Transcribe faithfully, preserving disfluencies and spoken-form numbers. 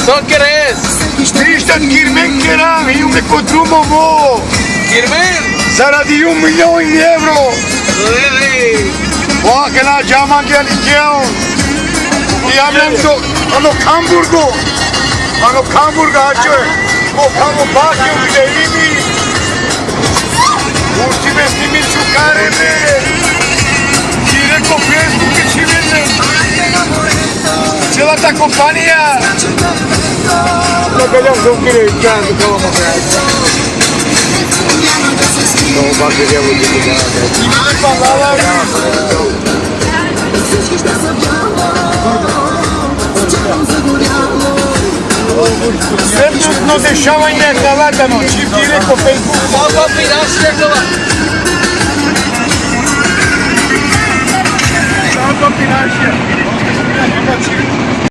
So keres? Ništa, kirmen keram, idum ko drumo mo. Kirmen? Zaradi jum milion evro. Oj, oj. O, akana dža mangea li geo. I amlem so, ano Hamburgo. Ano Hamburgo, ačo. O, ano Bakio, gde i mi. Urti be snimim šukare, bre. Direkt ko Facebook-e čhiven, bre. Cela ta kompanija. Na, kada so kire, čan, kao ma. No, ba, kire, Trenutno dešavanje akala tano, čhib direkt ko Facebook. Savo finansija akala? Savo finansija.